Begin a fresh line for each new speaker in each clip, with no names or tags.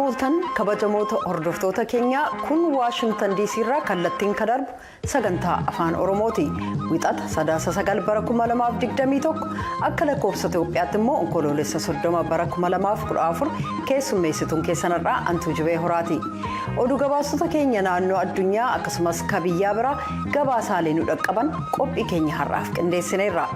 Mooltan kabajamoota hordoftoota keenyaa, kun Waashingtan DC irraa kallattiin kan darbu sagantaa Afaan Oromooti. Wixata Sadaasa 9 bara 2021, akka lakkoofsa Itoophiyaatti immoo Onkoloolessa 30 bara 2014, keessummeessituun keessanirraa Antuu Jibee Horaati. Oduu gabaasota keenya naannoo addunyaa akkasumas ka biyyaa biraa gabaasaalee nu dhaqqaban qophii keenya har'aaf qindeessineerra.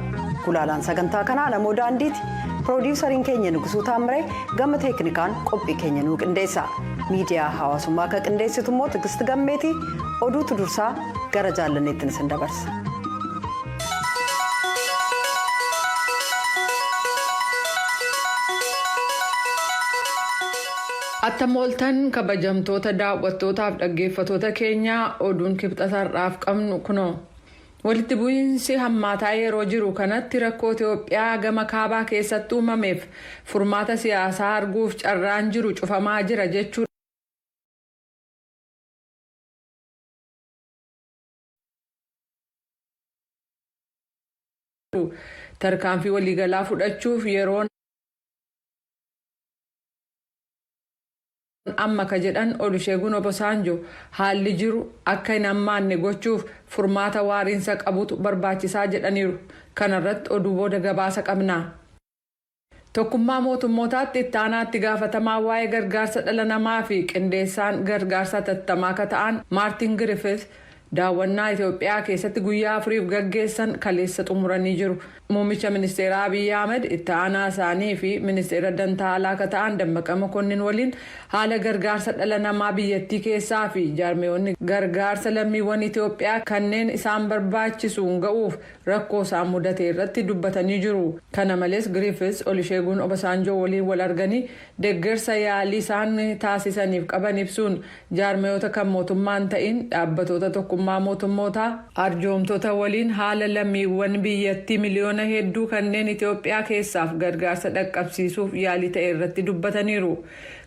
Gulaalaan sagantaa kanaa Namoo Daandiiti. Piroodiwusariin keenya Nugusuu Taamiree gama teeknikaan qophii keenya nuu qindeessa. Miidiyaa hawaasummaa akka qindeessitu immoo Tigisti Gammeetii. Oduutu dursaa, gara Jaallanneetti isin dabarsa.
Attam ooltan, kabajamtoota daawwattootaaf dhaggeeffatoota keenyaa, oduun Kibxata har'aaf qabnu kunoo. Walitti bu'iinsi hammaataa yeroo jiru kanatti rakkoo Itoophiyaa gama kaabaa keessatti uumameef furmaata siyaasaa arguuf carraan jiru cufamaa jira jechuu tarkaanfii waliigalaa fudhachuuf yeroon amma ka jedhan Olusheegun Obasanjo, haalli jiru akka hin hammaanne gochuuf furmaata waariinsa qabutu barbaachisaa jedhaniiru. Kanarratti oduu booda gabaasa qabna. Tokkummaa Mootummootaatti itti aanaatti gaafatamaa waa'ee gargaarsa dhala namaa fi qindeessaan gargaarsa hatattamaa akka ta'an Maartin Griffith daawwannaa Itoophiyaa keessatti guyyaa 4f gaggeessan kaleessa xumuranii jiru. Muummicha ministeeraa Abiyyi Ahmed, itti aanaa isaanii fi ministeera dantaa alaa akka ta'an Dammaqa Mokonnin waliin haala gargaarsa dhala namaa biyyattii keessaa fi jaarmiyoonni gargaarsa lammiiwwan Itoophiyaa kanneen isaan barbaachisuun ga'uuf rakkoo isaan mudate irratti dubbatanii jiru. Kana malees Griffiths Olusheegun Obasanjoo waliin wal arganii deeggarsa yaalii isaan taasisaniif qaban ibsuun, jaarmiyoota kan mootummaan ta'in, dhaabbatoota Tokkummaa Mootummootaa, arjoomtota waliin haala lammiiwwan biyyattii miliyoona hedduu kanneen Itoophiyaa keessaaf gargaarsa dhaqqabsiisuuf yaalii ta'e irratti dubbataniiru.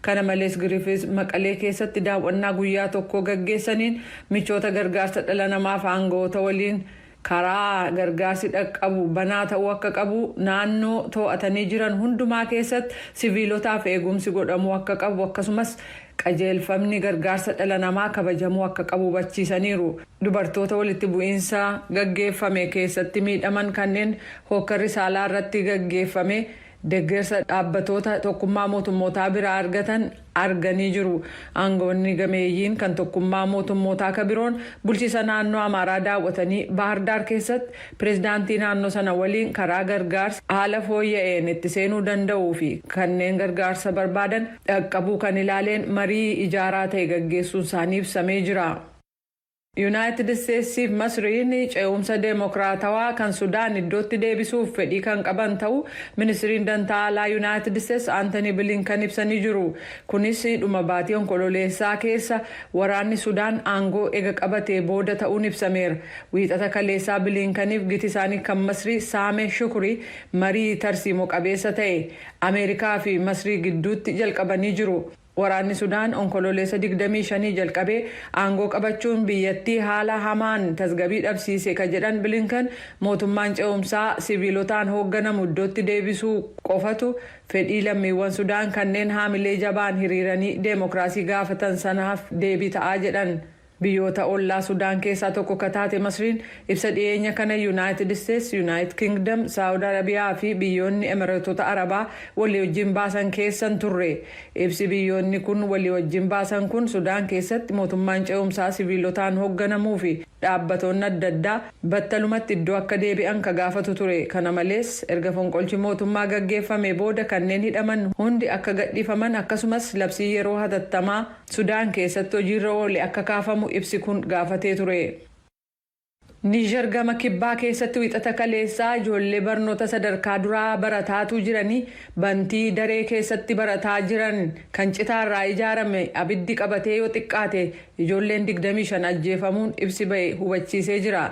Kana malees Griffiths Maqalee keessatti daawwannaa guyyaa tokkoo gaggeessaniin michoota gargaarsa dhala namaaf aangawoota waliin karaa gargaarsi dhaqqabu banaa ta'uu akka qabu, naannoo to'atanii jiran hundumaa keessatti siviilotaaf eegumsi godhamuu akka qabu, akkasumas qajeelfamni gargaarsa dhala namaa kabajamuu akka qabu hubachiisaniiru. Dubartoota walitti bu'iinsa gaggeeffame keessatti miidhaman kanneen hookkarri saalaa irratti gaggeeffame deeggarsa dhaabbatoota Tokkummaa Mootummootaa biraa argatan arganii jiru. Aangawoonni gameeyyiin kan Tokkummaa Mootummootaa ka biroon bulchiisa naannoo Amaaraa daawwatanii Baahirdaar keessatti pireezidaantii naannoo sana waliin karaa gargaarsa haala fooyya'een itti seenuu danda'uu fi kanneen gargaarsa barbaadan dhaqqabuu kan ilaaleen marii ijaaraa ta'e gaggeessuun isaanii ibsamee jira. Yuunaayitid Isteetsiif Masriin ce'umsa deemokiraatawaa kan Sudaan iddootti deebisuuf fedhii kan qaban ta'uu ministiriin dantaa alaa Yuunaayitid Isteets Aantanii Bilinkan ibsanii jiru. Kunis dhuma baatii Onkololeessaa keessa waraanni Sudaan aangoo ega qabatee booda ta'uun ibsameera. Wiixata kaleessaa Bilinkaniif giti isaanii kan Masrii Saameh Shukurii marii tarsiimoo qabeessa ta'e Ameerikaa fi Masrii gidduutti jalqabanii jiru. Waraanni Sudaan Onkololeessa 25 jalqabee aangoo qabachuun biyyattii haala hamaan tasgabii dhabsiise ka jedhan Bilinkan, mootummaan ce'umsaa siviilotaan hoogganamu iddootti deebisuu qofatu fedhii lammiiwwan Sudaan kanneen haamilee jabaan hiriiranii deemokiraasii gaafatan sanaaf deebii ta'aa jedhan. Biyyoota ollaa Sudaan keessaa tokko ka taate Masriin ibsa dhiyeenya kana Yuunaayitid Isteets, Yuunaayitid Kingdom, Saawud Arabiyaa fi biyyoonni Emireetota Arabaa walii wajjin baasan keessan turre. Ibsi biyyoonni kun walii wajjin baasan kun Sudaan keessatti mootummaan ce'umsaa siviilotaan hoogganamuu fi dhaabbatoonni adda addaa battalumatti iddoo akka deebi'an ka gaafatu ture. Kana malees erga fonqolchi mootummaa gaggeeffame booda kanneen hidhaman hundi akka gadhiifaman, akkasumas labsii yeroo hatattamaa Sudaan keessatti hojiirra oole akka kaafamu ibsi kun gaafatee ture. Niijar gama kibbaa keessatti Wixata kaleessaa ijoollee barnoota sadarkaa duraa barataatu jiranii bantii daree keessatti barataa jiran kan citaarraa ijaarame abiddi qabatee yoo xiqqaate ijoolleen 25 ajjeefamuun ibsi ba'e hubachiisee jira.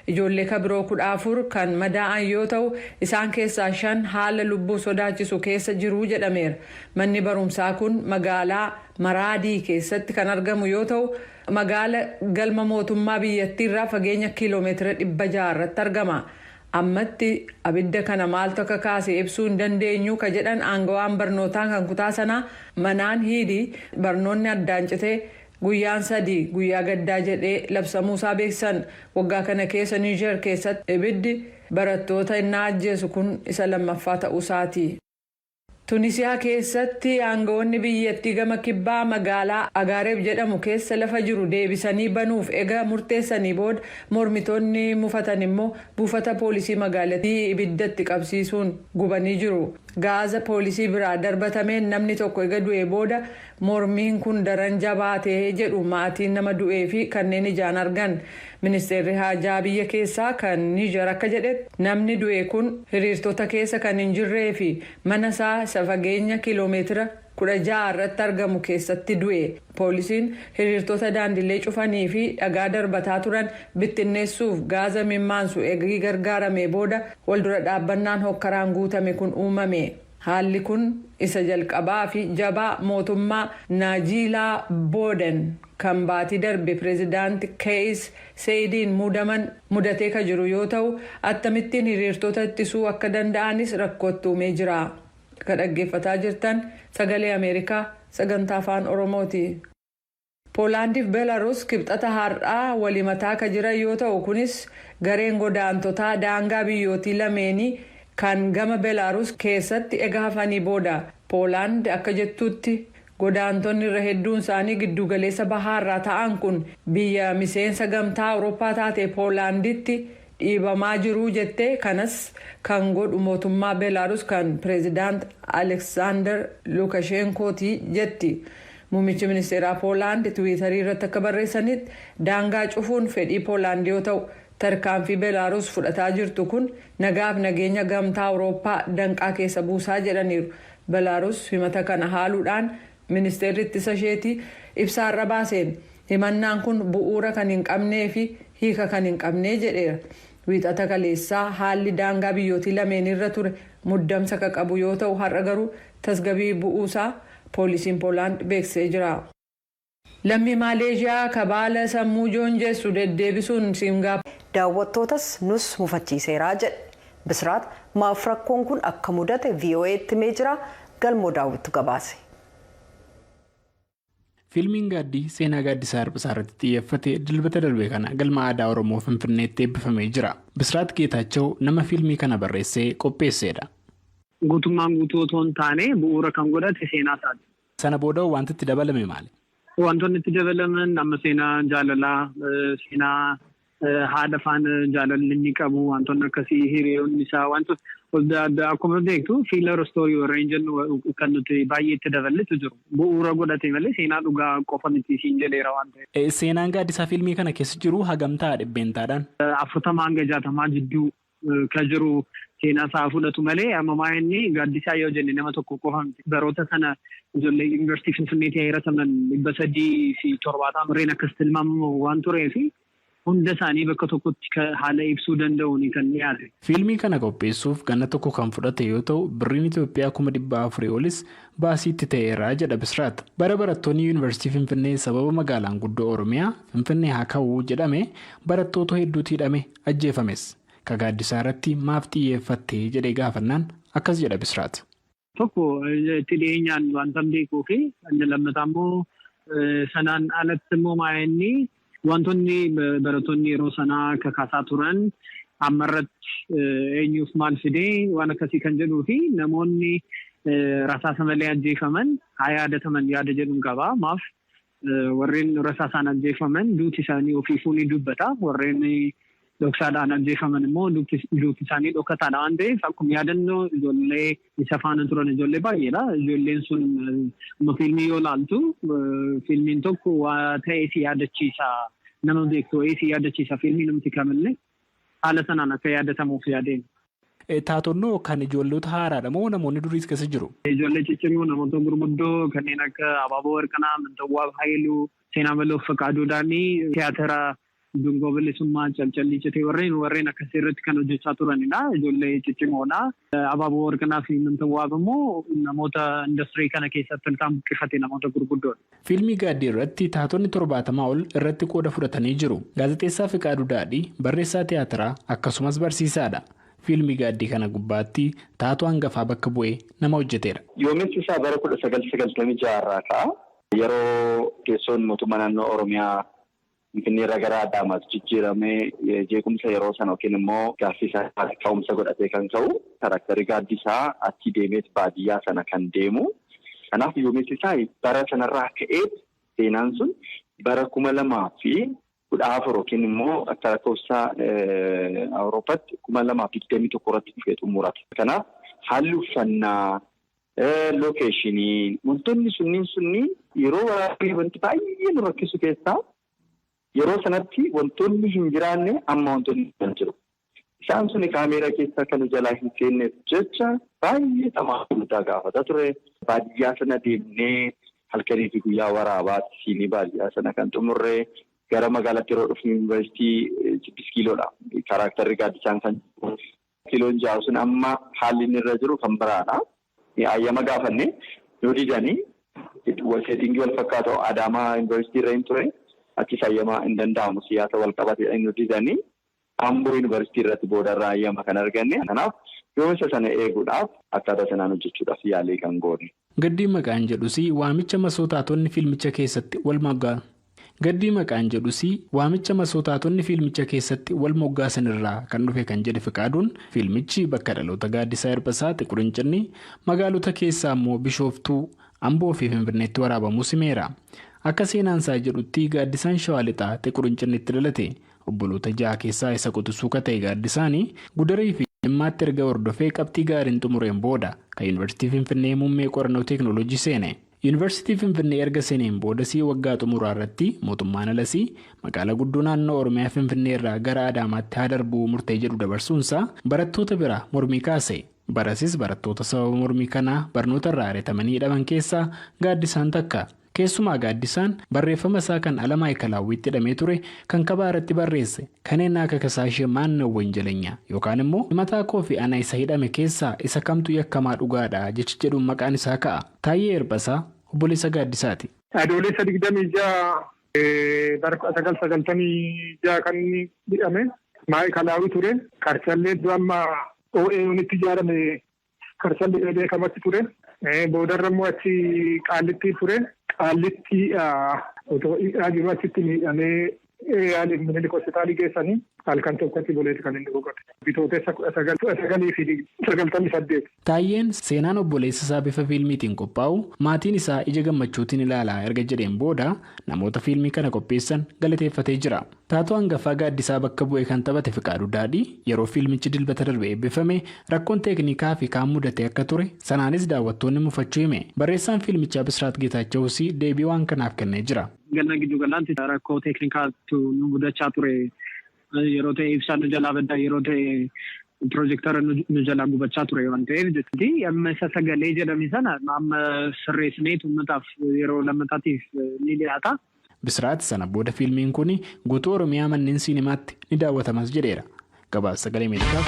Ijoollee ka biroo 14 kan madaa'an yoo ta'u, isaan keessaa 5 haala lubbuu sodaachisu keessa jiru jedhameera. Manni barumsaa kun magaalaa Maraadii keessatti kan argamu yoo ta'u, magaala galma mootummaa biyyattii irraa fageenya kiiloomeetira 600 irratti argama. Ammatti abidda kana maaltu akka kaase ibsuu hin dandeenyu ka jedhan aangawaan barnootaa kan kutaa sanaa Manaan Hiidii, barnoonni addaan citee guyyaan 3 guyyaa gaddaa jedhee labsamuusaa beeksisan. Waggaa kana keessa Niijer keessatti ibiddi barattoota innaa ajjeesu kun isa lammaffaa ta'uusaati. Tunisiyaa keessatti aangawoonni biyyattii gama kibbaa magaalaa Agaareeb jedhamu keessa lafa jiru deebisanii banuuf ega murteessanii booda, mormitoonni mufatan immoo buufata poolisii magaalattii ibiddatti qabsiisuun gubanii jiru. Gaaza poolisii biraa darbatameen namni tokko ega du'ee booda mormiin kun daran jabaatee jedhu maatiin nama du'ee fi kanneen ijaan argan. Ministeerri haajaa biyya keessaa kan Niijer akka jedhetti, namni du'e kun hiriirtota keessa kan hin jirree fi mana isaa isa fageenya kiiloomeetira 16 irratti argamu keessatti du'e. Poolisiin hiriirtota daandilee cufanii fi dhagaa darbataa turan bittinneessuuf gaaza mimmaansu eegii gargaaramee booda waldura dhaabbannaan hokkaraan guutame kun uumame. Haalli kun isa jalqabaa fi jabaa mootummaa Naajiilaa Booden kan baatii darbe pireezidaanti Keeyis Seeyidiin muudaman mudatee ka jiru yoo ta'u, akkamittiin hiriirtota ittisuu akka danda'anis rakkootti uumee jira. Ka dhaggeeffataa jirtan Sagalee Ameerikaa sagantaa Afaan Oromooti. Poolaandiif Beelaruus Kibxata har'aa walimataa ka jiran yoo ta'u, kunis gareen godaantotaa daangaa biyyootii lameenii kan gama Beelaaruus keessatti ega hafanii booda. Poolaand akka jettutti, godaantonni irra hedduun isaanii giddugaleessa bahaarraa ta'an kun biyya miseensa Gamtaa Awurooppaa taate Poolaanditti dhiibamaa jiru jettee, kanas kan godhu mootummaa Beelaaruus kan pireezidaant Aleksaandar Lukashenkooti jetti. Muummichi ministeeraa Poolaand Tiwiitarii irratti akka barreessanitti, daangaa cufuun fedhii Poolaand yoo ta'u, tarkaanfii Beelaaruus fudhataa jirtu kun nagaaf nageenya Gamtaa Awurooppaa danqaa keessa buusaa jedhaniiru. Beelaaruus himata kana haaluudhaan ministeerri ittisa isheetii ibsaarra baaseen himannaan kun bu'uura kan hin qabnee fi hiika kan hin qabnee jedheera. Wiixata kaleessaa haalli daangaa biyyootii lameen irra ture muddamsa ka qabu yoo ta'u, har'a garuu tasgabii bu'uusaa poolisiin Poolaand beeksisee jira. Lammii Maaleeshiyaa kabaala sammuu joonjessu deddeebisuun Siingaap
Daawwattootas nus mufachiiseeraa jedhe. Bisiraat maaf rakkoon kun akka mudate VOA'tti himee jira. Galmoo Daawwittu gabaase.
Fiilmiin Gaaddii seenaa Gaaddisaa Hirphisaa irratti xiyyeeffate Dilbata darbe kana Galma Aadaa Oromoo Finfinneetti eebbifamee jira. Bisiraat Geetaachoo nama fiilmii kana barreessee qopheessedha.
Guutummaan guutuu otoo hin taane, bu'uura kan godhate seenaa isaati.
Sana booda wanti itti dabalame maali?
Wantoonni itti dabalaman amma seenaa jaalalaa, seenaa haadha faana jaalalli inni qabu, wantoonni akkasii, hiriyoonni isaa, wantoota akkuma beektu filler story warreen jennu kan nuti baay'ee itti daballetu jiru. Bu'uura godhate malee seenaa dhugaa qofa miti siin jedheera waan
ta'eef. Seenaan Gaaddisaa fiilmii kana keessa jiru hagam ta'a dhibbeentaadhaan?
40 hanga 60 jidduu ka jiru seenaa isaa fudhatu malee, amma inni Gaaddisaa yoo jenne nama tokko qofa miti. Baroota sana ijoollee Yuunivarsiitii Finfinneetti heerataman 370 warreen akkas tilmaamamu waan tureefi hunda isaanii bakka tokkotti haala ibsuu danda'uun kan dhiyaate.
Fiilmii kana qopheessuuf ganna tokko kan fudhate yoo ta'u, birriin Itoophiyaa 400,000 olis baasiitti ta'eera jedha Bisiraat. Bara barattoonni Yuunivarsiitii Finfinnee sababa magaalaan guddoo Oromiyaa Finfinnee haa ka'uu jedhame barattoota hedduutu hidhame, ajjeefames. Ka Gaaddisaa irratti maaf xiyyeeffattee jedhee gaafannaan akkas jedha Bisiraat.
Tokko, itti dhiyeenyaan wanta beekuu fi inni lammataa immoo sanaan alatti immoo maa'inni wantoonni barattoonni yeroo sanaa kakaasaa turan ammarratti eenyuuf maal fidee waan akkasii kan jedhuu fi namoonni rasaasa malee ajjeefaman haa yaadataman yaada jedhuun qaba. Maaf warreen rasaasaan ajjeefaman duuti isaanii ofiifuu ni dubbata. Warreen dhoksaadhaan ajjeefaman immoo duuti isaanii dhokataadha waan ta'eef, akkuma yaadannoo ijoollee isa faana turan ijoollee baay'eedha. Ijoolleen sun amma fiilmii yoo laaltu, fiilmiin tokko waa ta'ee si yaadachiisa, nama beektu wayii si yaadachiisa, fiilmii namti kamillee haala sanaan akka yaadatamuuf yaadeen.
Taatonnoo kan ijoollota haaraadha moo namoonni duriis keessa jiru?
Ijoollee ciccimoo, namoota gurguddoo kanneen akka Abaaboo Warqanaa, Mintawwaab Haayiluu, Seenaa Maloof Faqaaduudhaanii tiyaatira Dungoo Bilisummaa, Calcallii Citee warreen akkasii irratti kan hojjechaa turanidha. Ijoollee ciccimoodha. Abaaboo Warqanaa fi Mintawwaab immoo namoota industirii kana keessatti ilkaan buqqifate, namoota gurguddoodha.
Fiilmii Gaaddii irratti taatonni 70 ol irratti qooda fudhatanii jiru. Gaazexeessaa Fiqaaduu Daadhii barreessaa tiyaatiraa akkasumas barsiisaadha. Fiilmii Gaaddii kana gubbaatti taatoo hangafaa bakka bu'ee nama hojjeteera.
Yoomessi isaa bara 1996 irraa ka'a. Yeroo teessoon mootummaa naannoo Oromiyaa Finfinnee irraa gara Adaamaatti jijjiiramee jeequmsa yeroo sana yookiin immoo gaaffii isaa ka'umsa godhatee kan ka'u karakterri Gaaddisaa achi deemeet baadiyyaa sana kan deemu. Kanaaf yoomessi isaa bara sanarraa ka'ee seenaan sun bara 2014 yookiin immoo akka lakkoofsa Awurooppaatti 2021 irratti dhufee xumurata. Kanaaf haalli uffannaa, lookeeshinii wantoonni sunniin yeroo waraabbii wanti baay'ee nu rakkisu keessaa yeroo sanatti wantoonni hin jiraanne amma wantoonni hin jiru. Isaan suni kaameeraa keessa kan jalaa hin seenneef jecha baay'ee xamaa guddaa gaafata ture. Baadiyyaa sana deemnee halkanii fi guyyaa waraabaatti siinii baadiyyaa sana kan xumurre gara magaalaatti yeroo dhufnu yuunivarsiitii 6 kiiloodha. Karakterri Gaaddisaan kan kiiloon 6 sun amma haalli inni irra jiru kan biraadha. Ayyama gaafanne yoo didanii seetingii wal fakkaatu Adaamaa yuunivarsiitii irra hin ture. Achis ayyama hin danda'amu siyaasa wal qabatee hin didanii Amboo yuunivarsiitii irratti boodarraa ayyama kan arganne. Kanaaf yoomisa sana eeguudhaaf akkaataa sanaan hojjechuudhaaf yaalii kan goone.
Gaddii maqaan jedhus waamicha masootaatonni fiilmicha keessatti wal moggaa. Gaddii maqaan jedhus waamicha masootaatonni fiilmicha keessatti wal moggaasan irraa kan dhufe kan jedhe Fiqaaduun fiilmichi bakka dhaloota Gaaddisaa Hirphasaa Xiquur Incinni magaalota keessaa immoo Bishooftuu, Amboo fi Finfinneetti waraabamuu simeera. Akka seenaan isaa jedhutti Gaaddisaan Shawaa Lixaa Xiquur Incinnitti dhalate. Obboloota 6 keessaa isa quxisuu ka ta'e Gaaddisaanii Gudarii fi Jimmaatti erga hordofee qabxii gaariin xumureen booda kan Yuunivarsiitii Finfinnee muummee qorannoo teekinooloojii seene. Yuunivarsiitii Finfinnee erga seeneen boodasii waggaa xumuraa irratti mootummaan alasii magaalaa guddoo naannoo Oromiyaa Finfinnee irraa gara Adaamaatti haa darbuu murtee jedhu dabarsuunsaa barattoota bira mormii kaase. Barasis barattoota sababa mormii kanaa barnoota irraa ari'atamanii hidhaman keessaa Gaaddisaan takka. Keessumaa Gaaddisaan barreeffama isaa kan ala Maayikalaawwiitti hidhamee ture kan kabaa irratti barreesse kanneen akka kasaashee maannoo wanjaleenyaa yookaan immoo mataa koo fi ana isa hidhame keessaa isa kamtu yakkamaa dhugaadha jechi jedhuun maqaan isaa ka'a. Taayyee Hirphasaa obboleessa Gaaddisaati.
Adoolessa 26 bara 1996 kan hidhame Maayikalaawwii ture. Karchallee amma OAU'tti ijaarame karchallee beekamatti ture. Boodarra immoo achi Qaallitti ture. Qaallitti otoo hidhaa jiru achitti miidhamee yaaliif Minilik hospitaalii geessanii halkan tokkotti boleetti kan inni boqote. Bitootessa 1998.
Taayyeen seenaan obboleessa isaa bifa fiilmiitiin qophaa'u maatiin isaa ija gammachuutiin ilaalaa erga jedheen booda namoota fiilmii kana qopheessan galateeffatee jira. Taatoo hangafaa Gaaddisaa bakka bu'ee kan taphate Fiqaaduu Daadhii yeroo fiilmichi dilbata darbe eebbifame rakkoon teeknikaa fi kaan mudate akka ture sanaanis daawwattoonni mufachuu hime. Barreessaan fiilmichaa Bisiraat Geetaachawus deebii waan kanaaf kennee jira.
Ganna giddu galaatti rakkoo teeknikaatu nu mudachaa ture. Yeroo ta'e ibsaan nu jalaa baddaa, yeroo ta'e piroojektara nu jalaa gubachaa ture waan ta'eef jechuudha. Amma isa sagalee jedhame sana amma sirreessineetu uummataaf yeroo lammataatiif ni dhiyaata.
Bisiraat sana booda fiilmiin kun guutuu Oromiyaa manneen siinimaatti ni daawwatamas jedheera. Gabaasa Sagalee Ameerikaaf.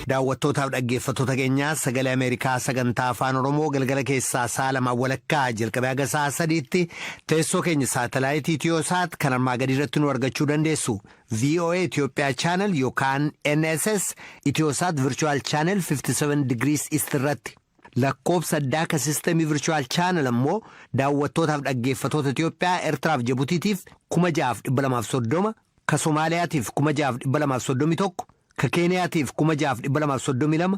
Daawwattootaaf dhaggeeffattoota keenyaa, Sagalee Ameerikaa sagantaa Afaan Oromoo galgala keessaa sa'a 2:30 jalqabee haga sa'a 3tti teessoo keenya saatalaayitii Itiyoosaat kan armaa gadii irratti nu argachuu dandeessu. VOA Itoophiyaa Channel yookaan NSS Itiyoosaat Virtual Channel 57 degrees East irratti. Lakkoobsa addaa ka sistemii Virtual Channel ammoo daawwattootaaf dhaggeeffattoota Itiyoophiyaa, Eertiraaf Jibutiitiif 6230, ka Somaaliyaatiif 6231, ka Keeniyaatiif 6232,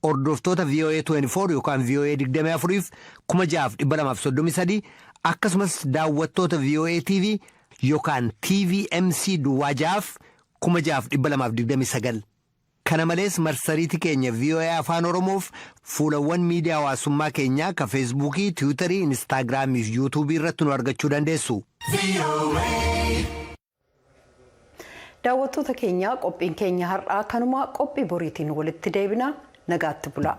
hordoftoota VOA 24 yookaan VOA 24f 6233, akkasumas daawwattoota VOA TV yookaan TVMC duwwaa 6f 6229. Kana malees marsariitii keenya VOA Afaan Oromoof fuulawwan miidiyaa hawaasummaa keenyaa ka Feesbuukii, Tiwiitarii, Instaagiraamii fi Yuutuubii irratti nu argachuu dandeessu.
Daawwattoota keenya, qophiin keenya har'aa kanuma. Qophii boriitiin walitti deebina, nagaatti bula.